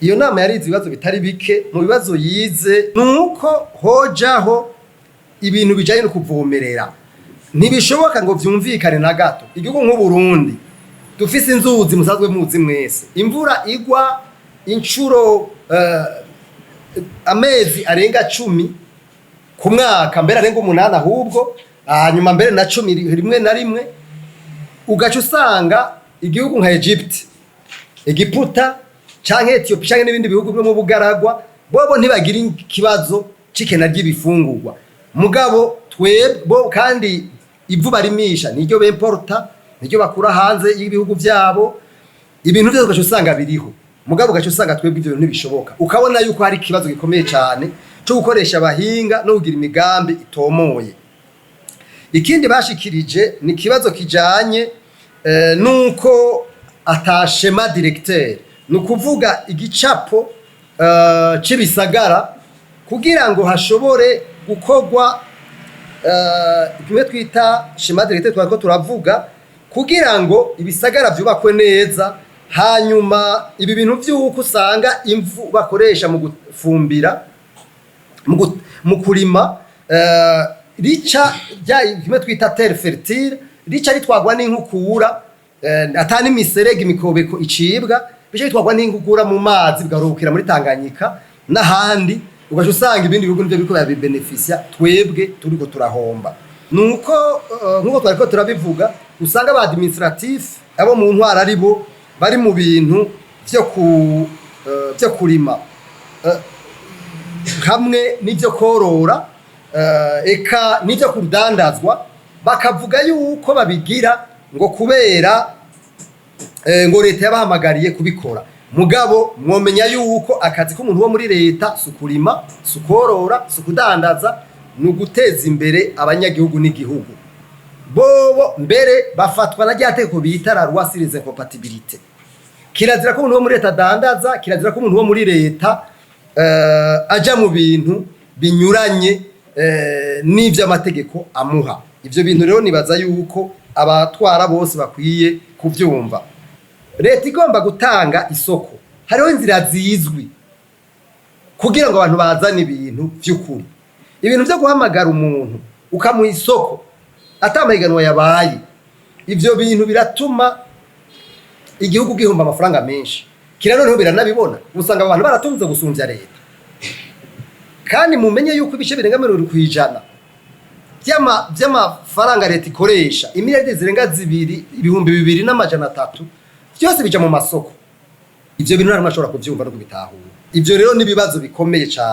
Iyo nama yarize ibibazo bitari bike. Mu bibazo yize nuko hojaho ibintu bijanye no kuvomerera. Ntibishoboka ngo vyumvikane na gato, igihugu nk'Uburundi dufise inzuzi musanzwe muzi mwese, imvura igwa inshuro amezi arenga 10 ku mwaka, mbere arenga 8 ahubwo, hanyuma mbere na 10 rimwe na rimwe, ugaca usanga igihugu nka Egypt, Egiputa canke Ethiopia canke n'ibindi bihugu byo mu bugaragwa, bobo ntibagira ikibazo c'ikena ry'ibifungurwa. Mugabo twebwe kandi ivu barimisha niryo bemporta, niryo bakura hanze y'ibihugu vyabo, ibintu byose ugaca usanga biriho. Mugabo ugaca usanga twebwe ivyo bintu ntibishoboka. Ukabona yuko hari ikibazo gikomeye cane co gukoresha abahinga no kugira imigambi itomoye. Ikindi bashikirije ni ikibazo kijanye nuko ata schéma directeur, ni ukuvuga igicapo c'ibisagara, kugira ngo hashobore gukorwa kimwe twita schéma directeur twariko turavuga, kugira ngo ibisagara vyubakwe neza. Hanyuma ibi bintu vy'uko usanga imvu bakoresha mu gufumbira, mu kurima, rica rya kimwe twita terre fertile, rica ritwagwa n'inkukura, ata n'imiserege, imikobeko icibwa, bica bitwagwa n'inkukura mu mazi, bigaruhukira muri Tanganyika n'ahandi. Ugaca usanga ibindi bihugu nivyo biriko birabibenefisia, twebwe turiko turahomba. Nuko nkuko twariko turabivuga, usanga aba administratif, abo mu ntwara, ari bo bari mu bintu vyo kurima hamwe n'ivyo korora, eka n'ivyo kudandazwa, bakavuga yuko babigira ngo kubera ngo leta yabahamagariye kubikora. Mugabo mwomenya yuko akazi k'umuntu wo muri leta si ukurima, si ukorora, si ukudandaza, ni uguteza imbere abanyagihugu n'igihugu. Bobo mbere bafatwa na rya tegeko bita la loi sur les incompatibilités. Kirazira ko umuntu wo muri leta adandaza, kirazira ko umuntu wo muri leta aja mu bintu binyuranye n'ivy'amategeko amuha. Ivyo bintu rero nibaza yuko abatwara bose bakwiye kuvyumva. Leta igomba gutanga isoko, hariho inzira zizwi kugira ngo abantu bazane ibintu vy'ukuri. Ibintu vyo guhamagara umuntu ukamuha isoko ata amahiganwa yabaye, ivyo bintu biratuma igihugu gihomba amafaranga menshi. Kira noneho biranabibona, usanga abantu baratunze gusumvya leta. Kandi mumenye yuko ibice birenga 70% vy'amafaranga leta ikoresha, imiliyaridi zirenga zibiri, 2300, vyose bija mu masoko. Ivyo bintu nta numwe ashobora kuvyumva no kubitahura. Ivyo rero ni ibibazo bikomeye cane.